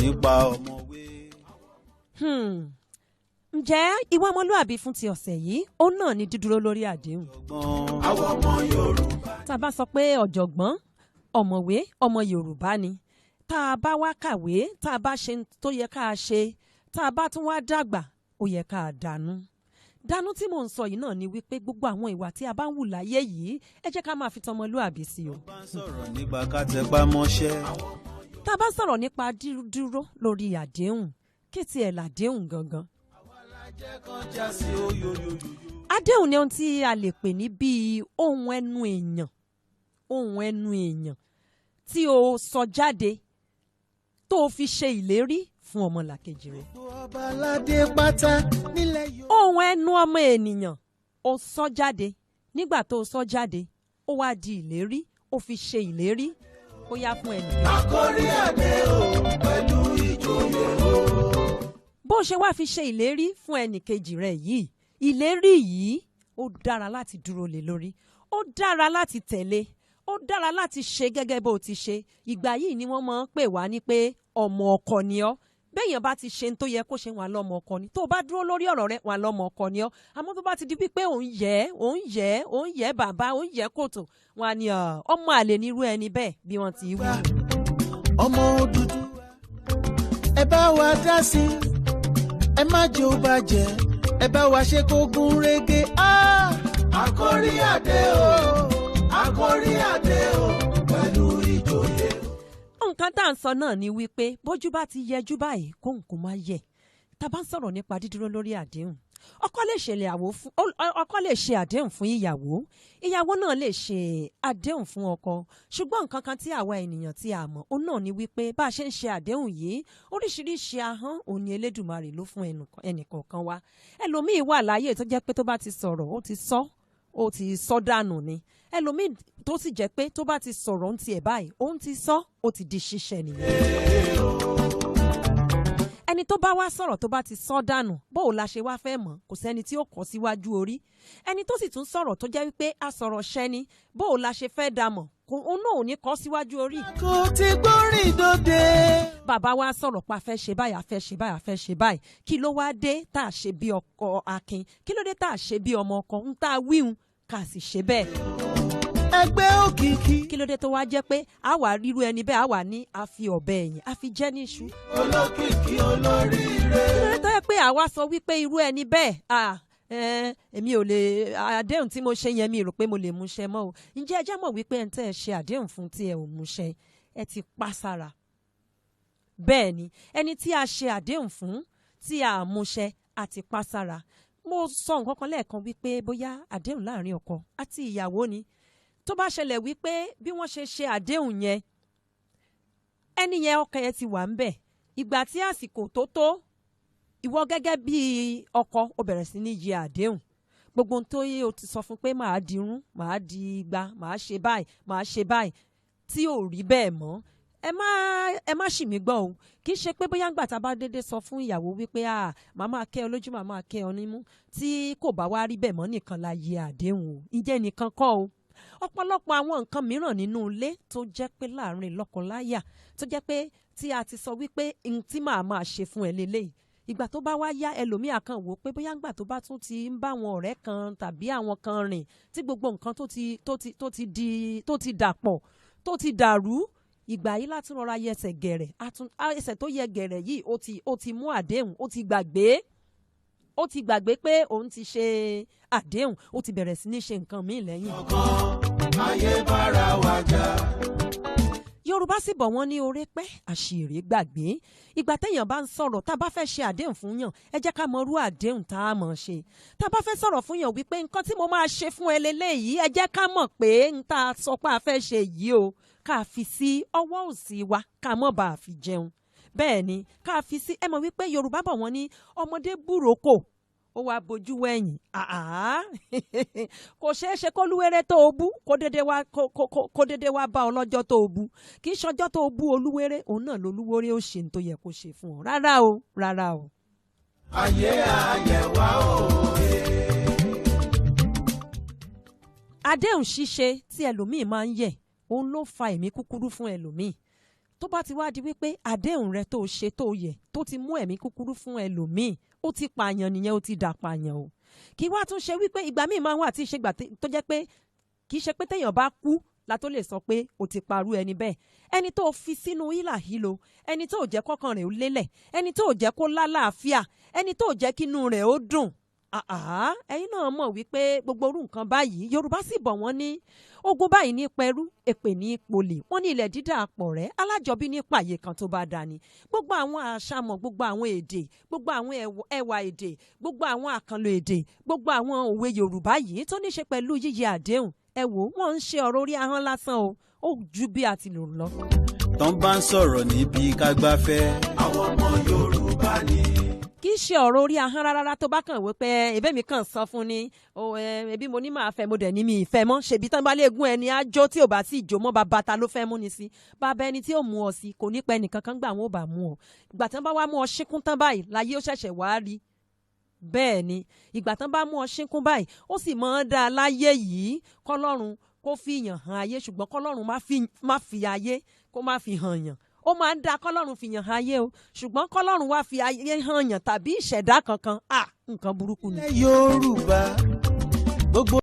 nípa ọ̀mọ̀wé. Ǹjẹ́ ìwà ọmọlúàbí fún ti ọ̀sẹ̀ yìí, òun náà ni dídúró lórí àdéhùn. Àwọn ọmọ Yorùbá. Tá a bá sọ pé ọ̀jọ̀gbọ́n, ọ̀mọ̀wé, ọmọ Yorùbá ni, tá a bá wá kàwé, tá a bá ṣe tó yẹ ká ṣe, tá a bá tún wá dàgbà, ó yẹ ká dànù. Dànù tí mò ń sọ yìí náà ni wípé gbogbo àwọn ìwà tí a bá ń wù láyé yìí, ẹ jẹ́ ká máa fi tọmọlúàbí sí o. Bá ń sọ̀rọ̀ nípa ká tẹpá mọ́ṣẹ́. Tá a bá sọ̀rọ̀ nípa dídúró lórí àdéhùn, kí tiẹ̀ làdéhùn gangan? Àdéhùn ni ohun tí a lè pè ní bíi ohun ẹnu èèyàn, ohun ẹnu èèyàn tí o sọ jáde tó o fi ṣe ìlérí fún ọmọlàkejì rẹ. Ọba aládé pátá nílẹ̀ Yorùbá. Ohun ẹnu ọmọ ènìyàn o sọ jáde, nígbà tó o sọ jáde ó wá di ìlérí, ó fi ṣe ìlérí ó yá fún ẹnìkan. Àkórí àdé o pẹ̀lú ìjòyè o. Bó ṣe wá fi ṣe ìlérí fún ẹnìkejì rẹ yìí, ìlérí yìí ó dára láti dúró lé lórí, ó dára láti tẹ̀lé, ó dára láti ṣe gẹ́gẹ́ bó ti ṣe. Ìgbà yìí ni wọ́n máa ń pè wá ní pé ọmọ ọkọ ni ọ́. Béèyàn bá ti ṣe ń tó yẹ kó ṣe, wà lọ́mọ ọkọ ni. Tó o bá dúró lórí ọ̀rọ̀ rẹ, wà lọ́mọ ọkọ ni ọ́. Àmọ́ tó bá ti di wípé òun yẹ, òun yẹ, òun yẹ bàbá, òun yẹ kòtò, wọn á ní ọmọ àlè nírú ẹni bẹ́ẹ̀ bí wọ́n ti wí. Ọmọ Odùduwà, ẹ bá wa dá sí, ẹ má jẹ́ ó bàjẹ́, ẹ bá wa ṣe kó gún régé. Àkórí àdé o, àkórí àdé o, pẹ̀lú ìjòyè. Nǹkan tá à ń sọ náà ni wípé bójú bá ti yẹjú báyìí, kóhùn kó má yẹ. Tá a bá ń sọ̀rọ̀ nípa dídúró lórí àdéhùn, ọkọ lè ọkọ lè ṣe àdéhùn fún ìyàwó, ìyàwó náà lè ṣe àdéhùn fún ọkọ. Ṣùgbọ́n nǹkan kan tí àwa ènìyàn tí a mọ̀, òun náà ni wípé bá a ṣe ń ṣe àdéhùn yìí, oríṣiríṣi ahọ́n òun ni Elédùmarè ló fún ẹnìkọ̀ọ̀kan wa. Ẹlòmíì wà láyé tó jẹ́ pé tó bá ti sọ̀rọ̀, ó ti sọ, ó ti sọ dànù ni. Ẹlòmíì tó sì jẹ́ pé tó bá ti sọ̀rọ̀ ń tiẹ̀ báyìí, òun ti sọ, ó ti di ṣíṣẹ nìyẹn. Ẹni tó bá wá sọ̀rọ̀ tó bá ti sọ dànù, bó o la ṣe wá fẹ́ mọ̀? Kò sẹ́ni tí ó kọ́ síwájú orí. Ẹni tó sì tún sọ̀rọ̀ tó jẹ́ wípé a sọ̀rọ̀ ṣẹ́ni, bó o la ṣe fẹ́ dà mọ̀? Òun náà ò ní kọ́ síwájú orí. Kò ti gbórin dòde. Bàbá wa sọ̀rọ̀ pa fẹ́ ṣe báyìí, a fẹ́ ṣe báyìí, a fẹ́ ṣe báyìí. Kí ló wá dé tá a ṣe bí ọkọ akin? Kí ló dé tá a ṣe bí ọmọ ọkọ? Ń tá a wíhun ká sì ṣe bẹ́ẹ̀. Ẹgbẹ́ òkìkí. Kí ló dé tó wá jẹ́ pé a wà ríru ẹni bẹ́ẹ̀, a wà ní a fi ọ̀bẹ ẹ̀yìn, a fi jẹ́ níṣu. Olókìkí olóríire. Kí ló dé tó yẹ pé àwa sọ wípé irú ẹni bẹ́ẹ̀, èmi ò lè, àdéhùn tí mo ṣe yẹn mi rò pé mo lè mú ṣẹ mọ́ o. Ǹjẹ́ ẹ jẹ́ mọ̀ wípé ẹni tẹ́ ẹ ṣe àdéhùn fún tí ẹ ò mú ṣẹ, ẹ ti pa sára. Bẹ́ẹ̀ ni, ẹni tí a ṣe àdéhùn fún tí a mú ṣẹ, a ti pa sára. Mo sọ nǹkan kan lẹ́ẹ̀kan wípé bóyá àdéhùn láàrin ọkọ àti ìyàwó ni. Tó bá ṣẹlẹ̀ wípé bí wọ́n ṣe ṣe àdéhùn yẹn, ẹni yẹn ọkàn yẹn ti wà ń bẹ̀. Ìgbà tí àsìkò tó tó, ìwọ gẹ́gẹ́ bí ọkọ, ó bẹ̀rẹ̀ sí ní yẹ àdéhùn. Gbogbo ohun tó yẹ o ti sọ fún pé màá dirun, màá di igba, màá ṣe báyìí, màá ṣe báyìí, tí ò rí bẹ́ẹ̀ mọ́. Ẹ má ṣì mí gbọ́ o. Kì í ṣe pé bóyá ńgbà tá a bá dédé sọ fún ìyàwó wípé màá máa kẹ́ ọ lójú, màá máa kẹ́ ọ nímú, tí kò bá wá rí bẹ́ẹ̀ mọ́ nìkan la yẹ àdéhùn o. Ǹjẹ́ nìkan kọ́ o. Ọ̀pọ̀lọpọ̀ àwọn nǹkan mìíràn nínú ilé tó jẹ́ pé láàrin lọ́kọláya, tó jẹ́ pé tí a ti sọ wípé n tí màá máa ṣe fún ẹ leléyìí, ìgbà tó bá wá yá, ẹlòmíà kan wò pé bóyá ńgbà tó bá tún ti ń bá àwọn ọ̀rẹ́ kan tàbí àwọn kan rìn, tí gbogbo nǹkan tó ti tó ti tó ti di tó ti dàpọ̀, tó ti dàrú, ìgbà yìí láti rọra yẹsẹ̀ gẹ̀rẹ̀, ẹsẹ̀ tó yẹ gẹ̀rẹ̀ yìí, ó ti mú àdéhùn, ó ti gbàgbé, ó ti gbàgbé pé òun ti ṣe àdéhùn, ó ti bẹ̀rẹ̀ sí ní ṣe nǹkan míì lẹ́yìn. Ọkàn ayé bára wa jà. Yorùbá sì bọ̀ wọ́n ní oore pẹ́, àṣírí gbàgbé. Ìgbà téèyàn bá ń sọ̀rọ̀, tá a bá fẹ́ ṣe àdéhùn fún yàn, ẹ jẹ́ ká mọ irú àdéhùn tá a mọ̀ ṣe. Tá a bá fẹ́ sọ̀rọ̀ fún yàn wípé nǹkan tí mo máa ṣe fún ẹ leléyìí, ẹ jẹ́ ká mọ̀ pé n tá a sọ pé a fẹ́ ṣe yìí o, ká fi sí ọwọ́ òsì wa, ká mọ̀ bá a fi jẹun. Bẹ́ẹ̀ ni, ká fi sí, ẹ mọ̀ wípé Yorùbá bọ̀ wọ́n ní ọmọdé búròkò, ó wá bojú wẹ̀yìn. Kò ṣeé ṣe kó lúwéré tó o bú kó dédé wá bá ọ lọ́jọ́ tó o bú. Kì í ṣọjọ́ tó o bú olúwéré, òun náà lolúwéré ó ṣe ní tó yẹ kó ṣe fún ọ. Rárá o, rárá o. Ayé ayé wa o. Àdéhùn ṣíṣe tí ẹlòmíì máa ń yẹ̀, òun ló fa ẹ̀mí kúkúrú fún ẹlòmíì. Tó bá ti wá di wípé àdéhùn rẹ tó ṣe tó yẹ tó ti mú ẹ̀mí kúkúrú fún ẹlòmíì, ó ti pààyàn nìyẹn, ó ti dà pààyàn o. Kí wá tún ṣe wípé ìgbà míì máa ń wà tí ìṣègbà tó jẹ́ pé kì í ṣe pé téèyàn bá kú la tó lè sọ pé o ti parú ẹni bẹ́ẹ̀. Ẹni tó fi sínú hílàhílo, ẹni tó jẹ́ kọ́kàn rẹ̀ ó lélẹ̀, ẹni tó jẹ́ kó lálàáfíà, ẹni tó jẹ́ kínú rẹ̀ ó dùn. Ẹ̀yin náà mọ̀ wípé gbogbo orú nǹkan báyìí, Yorùbá sì bọ̀ wọ́n ní ogun báyìí ní pẹ̀rú, èpè ní polè, wọ́n ní ilẹ̀ dídà pọ̀ rẹ́, alájọbí ní pààyè kan tó bá dání. Gbogbo àwọn àṣàmọ̀, gbogbo àwọn èdè, gbogbo àwọn ẹwà èdè, gbogbo àwọn àkànlò èdè, gbogbo àwọn òwe Yorùbá yìí tó ní ṣe pẹ̀lú yíyẹ àdéhùn, ẹ wò wọ́n ń ṣe ọ̀rọ̀ orí ahọ́n lásán o, ó ju bí a ti lò lọ. Tán bá ń sọ̀rọ̀ níbi kágbáfẹ́. Àwọn ọmọ Yorùbá ni. Kì í ṣe ọ̀rọ̀ orí ahọ́n rárá. Tó bá kàn wí pé ẹbẹ́ mi kàn sọ fún ni, ẹbí mo ní máa fẹ́, mo dẹ̀ ní mi ìfẹ́ mọ́, ṣèbí tán bá lè gún ẹni ájó tí ò bá sì jó mọ́, bàbá ta ló fẹ́ mú ni sí? Bàbá ẹni tí ó mú ọ sí kò ní pẹ́ nìkan kan gbà wọ́n ò bá mú ọ. Ìgbà tán bá wá mú ọ ṣíkún tán báyìí láyé ó ṣẹ̀ṣẹ̀ wá rí. Bẹ́ẹ̀ ni, ìgbà tán bá mú ọ ṣíkún báyìí, ó sì máa ń dá láyé yìí kọ́lọ́run kó fi yàn hàn ayé, ṣùgbọ́n kọ́lọ́run má fi ayé kó má fi hàn yàn. Ó máa ń da kọ́lọ́run fi yàn ayé o, ṣùgbọ́n kọ́lọ́run wá fi ayé hàn yàn tàbí ìṣẹ̀dá kankan, nǹkan burúkú ni. Yorùbá gbogbo.